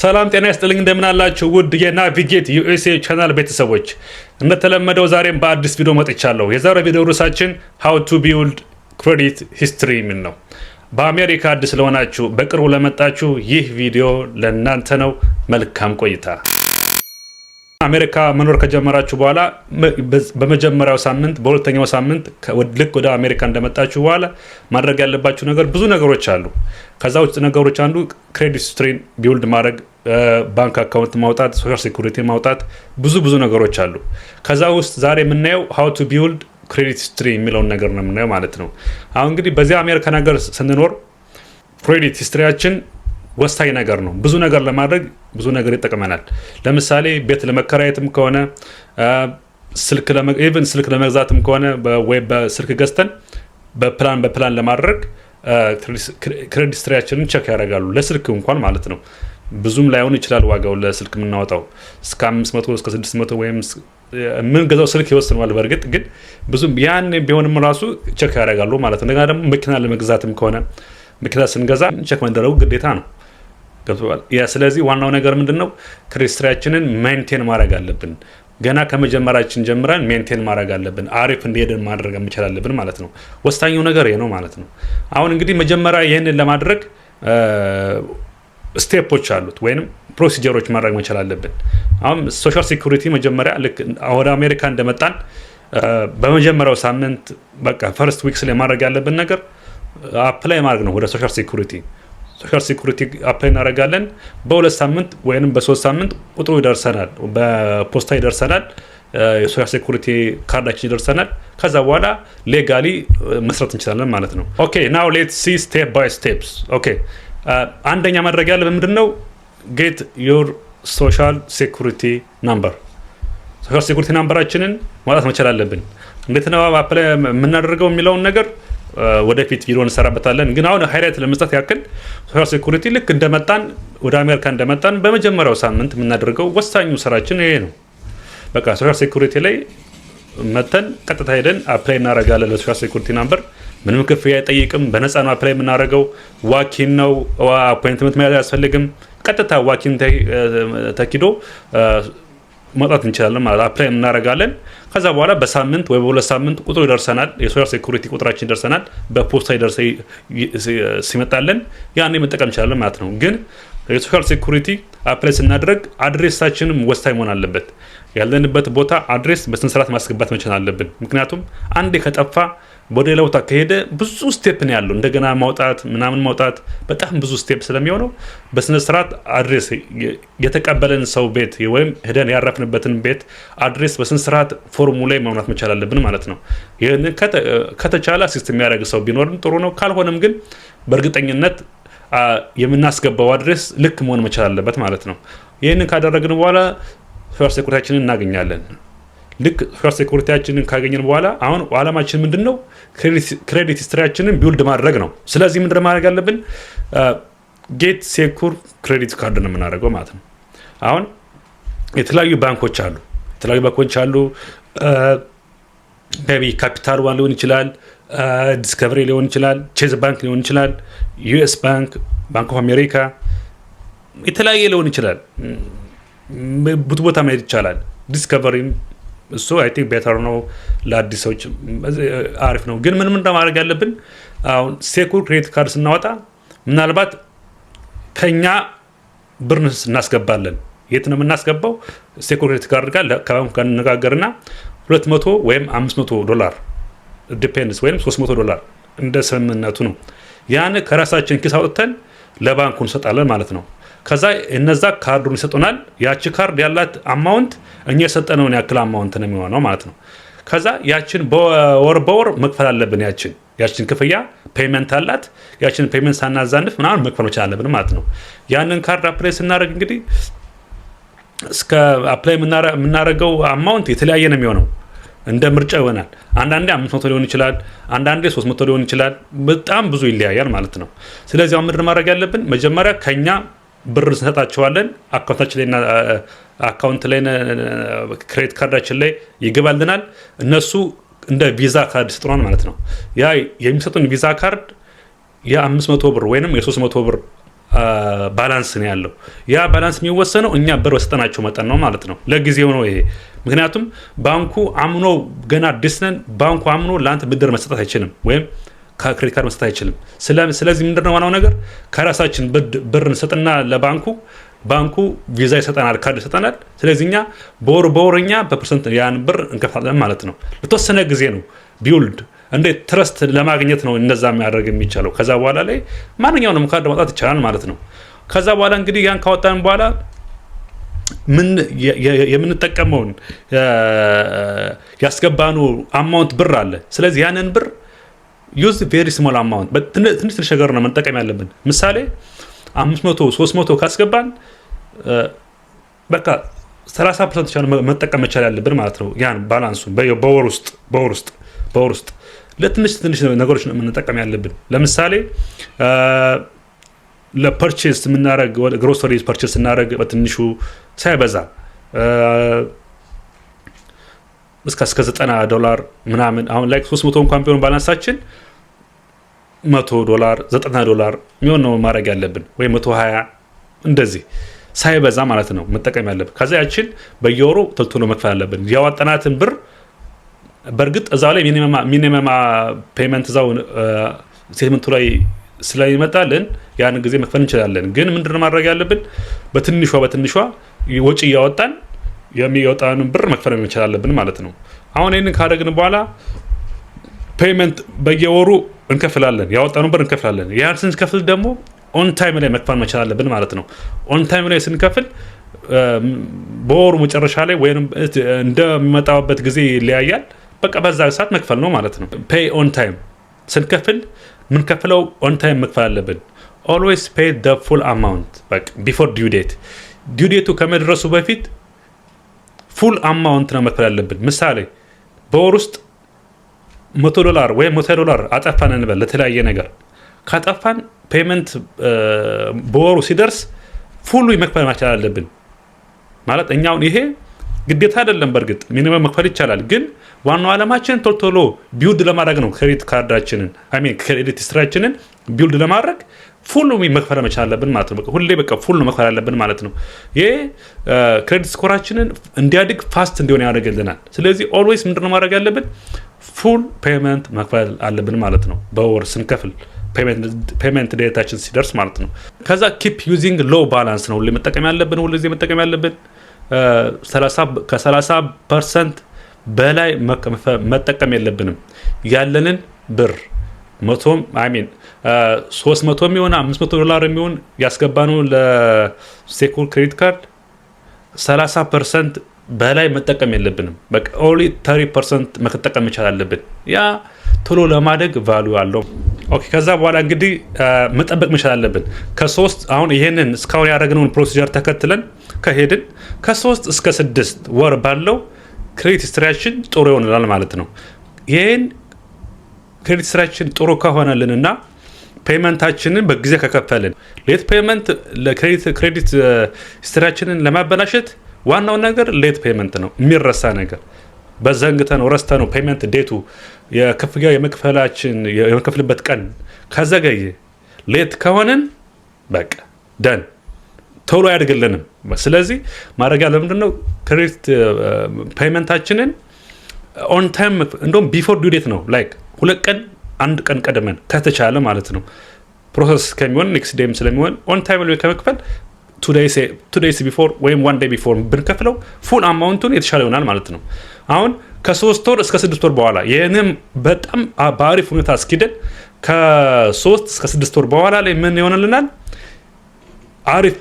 ሰላም ጤና ይስጥልኝ፣ እንደምን አላችሁ ውድ የ Navigate USA channel ቤተሰቦች፣ እንደተለመደው ዛሬም በአዲስ ቪዲዮ መጥቻለሁ። የዛሬው ቪዲዮ ርዕሳችን how to build credit history የሚል ነው። በአሜሪካ አዲስ ለሆናችሁ፣ በቅርቡ ለመጣችሁ ይህ ቪዲዮ ለእናንተ ነው። መልካም ቆይታ። አሜሪካ መኖር ከጀመራችሁ በኋላ በመጀመሪያው ሳምንት፣ በሁለተኛው ሳምንት፣ ልክ ወደ አሜሪካ እንደመጣችሁ በኋላ ማድረግ ያለባችሁ ነገር ብዙ ነገሮች አሉ። ከዛ ውስጥ ነገሮች አንዱ credit history ን build ማድረግ፣ bank account ማውጣት፣ social security ማውጣት፣ ብዙ ብዙ ነገሮች አሉ። ከዛ ውስጥ ዛሬ የምናየው how to build credit history የሚለውን ነገር ነው የምናየው ማለት ነው። አሁን እንግዲህ በዚህ አሜሪካ ነገር ስንኖር credit history ያችን ወሳኝ ነገር ነው። ብዙ ነገር ለማድረግ ብዙ ነገር ይጠቅመናል። ለምሳሌ ቤት ለመከራየትም ከሆነ፣ even ስልክ ለመግዛትም ከሆነ ወይ በስልክ ገዝተን በ plan ለማድረግ credit history ያችንን check ያደርጋሉ። ለስልክ እንኳን ማለት ነው። ብዙም ላይሆን ይችላል ዋጋው ለስልክ የምናወጣው፣ እስከ 500 እስከ 600 ወይም የምንገዛው ስልክ ይወስነዋል። በእርግጥ ግን ብዙም ያን ቢሆንም ራሱ check ያደርጋሉ ማለት ነው። እንደገና ደግሞ መኪና ለመግዛትም ከሆነ፣ መኪና ስንገዛ check መደረጉ ግዴታ ነው። ገብቶሃል? ስለዚህ ዋናው ነገር ምንድን ነው? Credit history ያችንን maintain ማድረግ አለብን። ገና ከመጀመራችን ጀምረን maintain ማድረግ አለብን። አሪፍ እንዲሄድን ማድረግ መቻል አለብን ማለት ነው። ወሳኙ ነገር ይሄ ነው ማለት ነው። አሁን እንግዲህ መጀመሪያ ይህንን ለማድረግ step ኦች አሉት ወይም procedure ኦች ማድረግ መቻል አለብን። አሁን social security መጀመሪያ ልክ ወደ አሜሪካ እንደመጣን በመጀመሪያው ሳምንት፣ በቃ first weeks ላይ ማድረግ ያለብን ነገር apply ማድረግ ነው ወደ social security። Social security apply እናደርጋለን። በ2 ሳምንት ወይም በ3 ሳምንት ቁጥሩ ይደርሰናል፣ በፖስታ ይደርሰናል። የ social security ካርዳችን ይደርሰናል። ከዛ በኋላ legally መስራት እንችላለን ማለት ነው። Okay, now let's see step by steps። Okay, አንደኛ ማድረግ ያለብን ምንድን ነው? Get your social security number። Social security number ኣችንን ማውጣት መቻል አለብን። እንዴት ነው apply የምናደርገው የሚለውን ነገር ወደፊት ቪዲዮ እንሰራበታለን። ግን አሁን highlight ለመስጠት ያክል social security ልክ እንደመጣን፣ ወደ አሜሪካ እንደመጣን በመጀመሪያው ሳምንት የምናደርገው ወሳኙ ስራችን ይሄ ነው። በቃ social security ላይ መተን ቀጥታ ሄደን apply እናደርጋለን ለ social security number። ምንም ክፍያ አይጠይቅም። በነፃ ነው apply የምናደርገው። Walk-in ነው፣ appointment መያዝ አያስፈልግም። ቀጥታ walk-in ተኪዶ መውጣት እንችላለን ማለት apply እናደርጋለን። ከዛ በኋላ በሳምንት ወይ በ2 ሳምንት ቁጥሩ ይደርሰናል። የ social security ቁጥራችን ይደርሰናል። በፖስታ ይደርሰ ሲመጣለን ያኔ መጠቀም እንችላለን ማለት ነው። ግን የ social security apply ስናደርግ address ኣችንም ወሳኝ መሆን አለበት። ያለንበት ቦታ address በስነ ስርዓት ማስገባት መቻል አለብን። ምክንያቱም አንዴ ከጠፋ፣ ወደ ሌላ ቦታ ከሄደ ብዙ step ነው ያለው። እንደገና ማውጣት ምናምን ማውጣት በጣም ብዙ step ስለሚሆነው በስነ ስርዓት address፣ የተቀበለን ሰው ቤት ወይም ሄደን ያረፍንበትን ቤት address በስነ ስርዓት ፎርሙ ላይ መሙላት መቻል አለብን ማለት ነው። ይህንን ከተቻለ assist የሚያደርግ ሰው ቢኖርም ጥሩ ነው። ካልሆነም ግን በእርግጠኝነት የምናስገባው address ልክ መሆን መቻል አለበት ማለት ነው። ይህንን ካደረግን በኋላ social security ያችንን እናገኛለን። ልክ social security ያችንን ካገኘን በኋላ አሁን አላማችን ምንድን ነው? Credit history ያችንን build ማድረግ ነው። ስለዚህ ምንድን ማድረግ ያለብን? Get secure credit card ነው የምናደርገው ማለት ነው። አሁን የተለያዩ ባንኮች አሉ። የተለያዩ ባንኮች አሉ። Maybe Capital One ሊሆን ይችላል፣ Discovery ሊሆን ይችላል፣ Chase Bank ሊሆን ይችላል፣ US Bank፣ Bank of America፣ የተለያየ ሊሆን ይችላል። ብዙ ቦታ መሄድ ይቻላል። Discovery ም እሱ I think better ነው፣ ለአዲስ ሰዎች አሪፍ ነው። ግን ምን ምን ማድረግ ያለብን፣ አሁን secure credit card ስናወጣ ምናልባት ከኛ ብር እናስገባለን። የት ነው የምናስገባው? Secure credit card ጋር ከባንኩ ጋር እንነጋገርና 200 ወይም 500 ዶላር depends፣ ወይም 300 ዶላር እንደ ስምምነቱ ነው። ያን ከራሳችን ኪስ አውጥተን ለባንኩ እንሰጣለን ማለት ነው። ከዛ እነዛ ካርዱን ይሰጡናል። ያቺ ካርድ ያላት amount እኛ የሰጠነውን ያክል amount ነው የሚሆነው ማለት ነው። ከዛ ያችን በወር በወር መክፈል አለብን። ያችን ክፍያ payment አላት። ያችን payment ሳናዛንፍ ምናምን መክፈል መቻል አለብን ማለት ነው። ያንን ካርድ apply ስናደርግ እንግዲህ እስከ apply የምናደርገው amount የተለያየ ነው የሚሆነው፣ እንደ ምርጫ ይሆናል። አንዳንዴ 500 ሊሆን ይችላል፣ አንዳንዴ 300 ሊሆን ይችላል። በጣም ብዙ ይለያያል ማለት ነው። ስለዚህ አሁን ምንድን ማድረግ ያለብን? መጀመሪያ ከኛ ብር እንሰጣቸዋለን። Account ኣችን ላይ account ላይ credit card ኣችን ላይ ይገባልናል። እነሱ እንደ Visa card ይሰጡናል ማለት ነው። ያ የሚሰጡን Visa card የ500 ብር ወይንም የ300 ብር balance ነው ያለው። ያ balance የሚወሰነው እኛ ብር በሰጠናቸው መጠን ነው ማለት ነው። ለጊዜው ነው ይሄ። ምክንያቱም ባንኩ አምኖ፣ ገና አዲስ ነን፣ ባንኩ አምኖ ለአንተ ብድር መስጠት አይችልም ወይም ከ credit card መስጠት አይችልም። ስለዚህ ምንድነው ዋናው ነገር? ከራሳችን ብር እንሰጥና ለባንኩ፣ ባንኩ ቪዛ ይሰጠናል፣ ካርድ ይሰጠናል። ስለዚህ እኛ በወር በወር እኛ በ percent ያን ብር እንከፍላለን ማለት ነው። ለተወሰነ ጊዜ ነው፣ build እንዴት trust ለማግኘት ነው እንደዛ የሚያደርግ የሚቻለው። ከዛ በኋላ ላይ ማንኛውንም ካርድ ማውጣት ይቻላል ማለት ነው። ከዛ በኋላ እንግዲህ ያን ካወጣን በኋላ ምን የምንጠቀመውን ያስገባነው amount ብር አለ። ስለዚህ ያንን ብር use very small amount፣ ትንሽ ትንሽ ነገር ነው መጠቀም ያለብን። ምሳሌ 500፣ 300 ካስገባን በቃ 30% ብቻ መጠቀም መቻል ያለብን ማለት ነው። ያን balance ኡን በወር ውስጥ ለትንሽ ትንሽ ነገሮች ነው የምንጠቀም ያለብን። ለምሳሌ ለ purchase የምናደርግ፣ grocery purchase ስናደርግ በትንሹ ሳይበዛ እስከ 90 ዶላር ምናምን። አሁን like 300 እንኳን ቢሆን balance ኣችን 100 ዶላር፣ 90 ዶላር የሚሆን ነው ማድረግ ያለብን፣ ወይም 120 እንደዚህ ሳይበዛ ማለት ነው መጠቀም ያለብን። ከዛ ያችን በየወሩ ቶሎ ቶሎ መክፈል አለብን ያወጣናትን ብር። በእርግጥ እዛው ላይ minimum payment እዛው statement ኡ ላይ ስለሚመጣልን ያን ጊዜ መክፈል እንችላለን። ግን ምንድነው ማድረግ ያለብን? በትንሿ በትንሿ ወጪ እያወጣን የሚወጣንን ብር መክፈል መቻል አለብን ማለት ነው። አሁን ይህንን ካደረግን በኋላ payment በየወሩ እንከፍላለን፣ ያወጣነውን ብር እንከፍላለን። ያን ስንከፍል ደግሞ on time ላይ መክፈል መቻል አለብን ማለት ነው። On time ላይ ስንከፍል በወሩ መጨረሻ ላይ ወይም እንደሚመጣበት ጊዜ ይለያያል። በቃ በዛ ሰዓት መክፈል ነው ማለት ነው። Pay on time፣ ስንከፍል ምንከፍለው on time መክፈል አለብን። Always pay the full amount before due date። Due date ኡ ከመድረሱ በፊት full amount ነው መክፈል ያለብን። ምሳሌ በወር ውስጥ 100 ዶላር ወይም 100 ዶላር አጠፋን እንበል፣ ለተለያየ ነገር ካጠፋን payment በወሩ ሲደርስ full ኡ መክፈል መቻል አለብን። ማለት እኛውን ይሄ ግዴታ አይደለም። በእርግጥ minimum መክፈል ይቻላል። ግን ዋናው ዓላማችን ቶሎ ቶሎ build ለማድረግ ነው። Credit card ኣችንን፣ I mean credit history ያችንን build ለማድረግ full ኡ መክፈል መቻል አለብን ማለት ነው። ሁሌ በቃ full መክፈል አለብን ማለት ነው። ይሄ credit score ኣችንን እንዲያድግ፣ fast እንዲሆን ያደርግልናል። ስለዚህ always ምንድነው ማድረግ ያለብን? Full payment መክፈል አለብን ማለት ነው። በወር ስንከፍል payment date ኣችን ሲደርስ ማለት ነው። ከዛ keep using low balance ነው ሁሌ መጠቀም ያለብን፣ ሁሉ ጊዜ መጠቀም ያለብን። ከ30% በላይ መጠቀም የለብንም። ያለንን ብር መቶም፣ I mean 300 የሚሆን 500 ዶላር የሚሆን ያስገባነው ለ secure credit card 30% በላይ መጠቀም የለብንም። በቃ only 30% መጠቀም መቻል አለብን። ያ ቶሎ ለማደግ value አለው። Okay፣ ከዛ በኋላ እንግዲህ መጠበቅ መቻል አለብን። ከሶስት አሁን ይሄንን እስካሁን ያደረግነውን procedure ተከትለን ከሄድን ከ3 እስከ 6 ወር ባለው credit history ያችን ጥሩ ይሆንልናል ማለት ነው። ይህን credit history ያችን ጥሩ ከሆነልንና payment ኣችንን በጊዜ ከከፈልን፣ late payment ለ credit history ያችንን ለማበላሸት ዋናው ነገር late payment ነው። የሚረሳ ነገር በዘንግተን ረስተነው payment date ኡ የክፍያ የመክፈላችን የምንከፍልበት ቀን ከዘገየ፣ late ከሆንን በቃ done፣ ቶሎ አያድግልንም። ስለዚህ ማድረግ ያለ ምንድን ነው? Credit payment ኣችንን on time፣ እንደውም before due date ነው፣ like 2 ቀን አንድ ቀን ቀድመን ከተቻለ ማለት ነው። Process ከሚሆን next day ም ስለሚሆን on time ላይ ከመክፈል 2 days before ወይም one day before ብንከፍለው full amount ኡን የተሻለ ይሆናል ማለት ነው። አሁን ከ3 ወር እስከ 6 ወር በኋላ ይህንም በጣም በአሪፍ ሁኔታ አስኪደን ከ3 እስከ 6 ወር በኋላ ላይ ምን ይሆንልናል? አሪፍ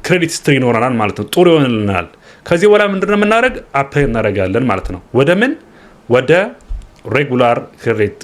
credit history ይኖረናል ማለት ነው። ጥሩ ይሆንልናል። ከዚህ በኋላ ምንድነው የምናደርግ? Apply እናደርጋለን ማለት ነው። ወደ ምን? ወደ regular credit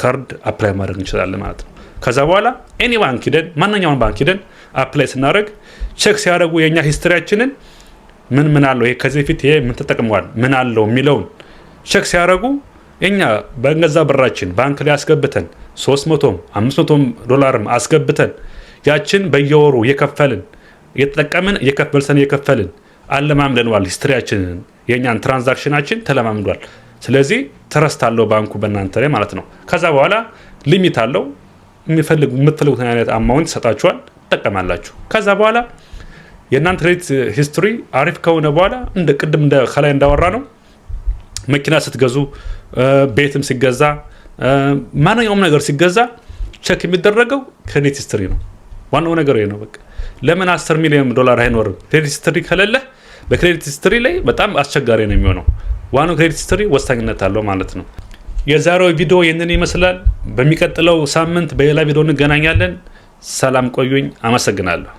card apply ማድረግ እንችላለን ማለት ነው። ከዛ በኋላ any ባንክ ሂደን፣ ማንኛውን ባንክ ሂደን apply ስናደርግ check ሲያደርጉ የእኛ history ያችንን ምን ምን አለው፣ ይሄ ከዚህ በፊት ይሄ ምን ተጠቅመዋል፣ ምን አለው የሚለውን check ሲያደርጉ እኛ በገዛ ብራችን ባንክ ላይ አስገብተን 300ም 500 ዶላርም አስገብተን ያችን በየወሩ እየከፈልን፣ እየተጠቀምን፣ እየከፈልሰን እየከፈልን አለማምደነዋል። History ያችንን የእኛን transaction ኣችን ተለማምዷል። ስለዚህ trust አለው ባንኩ በእናንተ ላይ ማለት ነው። ከዛ በኋላ limit አለው፣ የምትፈልጉትን አይነት amount ይሰጣችኋል። ትጠቀማላችሁ። ከዛ በኋላ የእናንተ credit history አሪፍ ከሆነ በኋላ እንደ ቅድም ከላይ እንዳወራነው መኪና ስትገዙ፣ ቤትም ሲገዛ፣ ማንኛውም ነገር ሲገዛ check የሚደረገው credit history ነው። ዋናው ነገር ይሄ ነው። በቃ ለምን 10 ሚሊዮን ዶላር አይኖርም? Credit history ከሌለ በ credit history ላይ በጣም አስቸጋሪ ነው የሚሆነው። ዋናው credit history ወሳኝነት አለው ማለት ነው። የዛሬው ቪዲዮ ይህንን ይመስላል። በሚቀጥለው ሳምንት በሌላ ቪዲዮ እንገናኛለን። ሰላም ቆዩኝ። አመሰግናለሁ።